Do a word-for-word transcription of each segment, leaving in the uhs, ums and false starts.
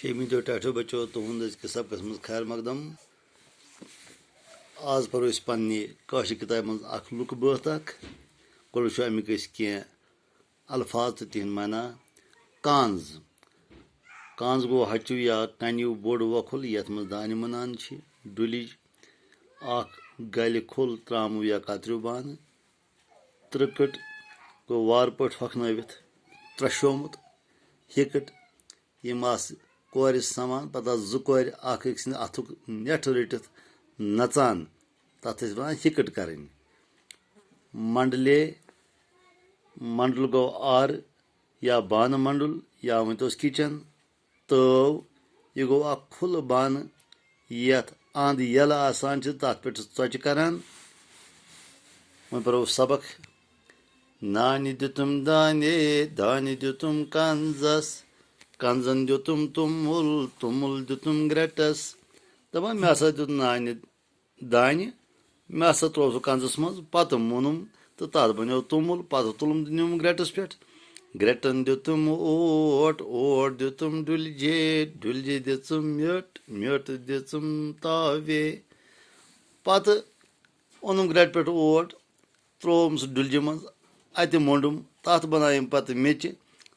شیٚیمہِ دۄہ ٹاٹھیو بچو تُہُنٛد أزکِس سبقس منٛز خیر مقدم۔ آز پرو أسۍ پننہِ کٲشرِ کِتابہِ منٛز اکھ لُکہٕ بٲتھ اکھ۔ گۄڈٕ وٕچھو اَمِکۍ أسۍ کینٛہہ الفاظ تہٕ تِہنٛد معنی۔ کانٛز۔ کانٛز گوٚو ہَچُو یا کنیو بوٚڑ وۄکھُل، یَتھ منٛز دانہِ مُنان چھِ۔ ڈُلِج، اکھ گلہِ کھُل ترٛاموٗ یا کتریو بانہٕ۔ ترٕکٕٹ گوٚو وارٕ پٲٹھۍ ہۄکھنٲوِتھ ترٛشومُت۔ ہِکٕٹ، یِم آسہٕ کورِ سمان، پتہٕ آسہٕ زٕ کورِ اکھ أکۍ سٕنٛدِ اَتھُک نٮ۪ٹھ رٔٹِتھ نژان، تَتھ ٲسۍ وَنان ہِکٕٹ کَرٕنۍ۔ منڈلے، منڈل گوٚو آرٕ یا بانہٕ منڈل یا ؤنۍ توس کِچن۔ تٲو، یہِ گوٚو اکھ کھُلہٕ بانہٕ یَتھ اَنٛد یَلہٕ آسان چھِ، تَتھ پٮ۪ٹھ چھِ ژۄچہِ کران۔ وۄنۍ پَرو سبق۔ نانہِ دیُتُم دانہِ، دانہِ دیُتُم کنزس، کنزن دیُتُم توٚمُل، توٚمُل دیُتُم گرٛٹس۔ دَپان، مےٚ ہسا دیُت نانہِ دانہِ، مےٚ ہسا ترٛوو سُہ کنزس منٛز، پتہٕ مُنُم تہٕ تَتھ بنیو توٚمُل، پتہٕ تُلُم تہٕ نیوٗم گرٛٹس پٮ۪ٹھ۔ گرٛٹن دیُتُم اوٹ، اوٹ دیُتُم ڈُلجے، ڈُلجے دِژٕم میوٚٹ، میوٚٹ دِژٕم تاوے۔ پتہٕ اوٚنُم گرٛٹہٕ پٮ۪ٹھ اوٹ، ترٛووُم سُہ ڈُلجہِ منٛز، اَتہِ موٚنٛڈُم، تَتھ بنایَم پتہٕ میٚژِ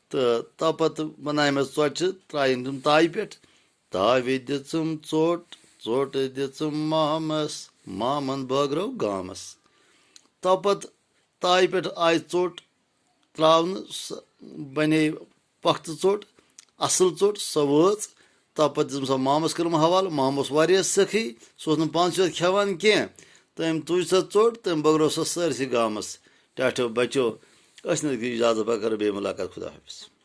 تہٕ تَو پتہٕ بنایہِ مےٚ ژۄچہِ، ترٛایَم تِم تایہِ پٮ۪ٹھ۔ تاوِ دِژٕم ژوٚٹ، ژوٚٹ دِژٕم مامس، مامن بٲگرٲو گامس۔ تَو پتہٕ تایہِ پٮ۪ٹھ آیہِ ژوٚٹ ترٛاونہٕ، سۄ بنے پۄختہٕ ژوٚٹ، اَصٕل ژوٚٹ، سۄ وٲژ۔ تَو پتہٕ دِژٕم سۄ مامس، کٔرٕم حوالہٕ۔ مام اوس واریاہ سخی، سُہ اوس نہٕ پانسٕے یوت کھٮ۪وان کینٛہہ۔ تٔمۍ تُج سۄ ژوٚٹ، تٔمۍ بٲگرٲو سۄ سٲرسٕے گامس۔ ٹاٹھیو بچو، أسۍ نہٕ اِجازت، پگاہ کرو بیٚیہِ مُلاقات۔ خدا حافظ۔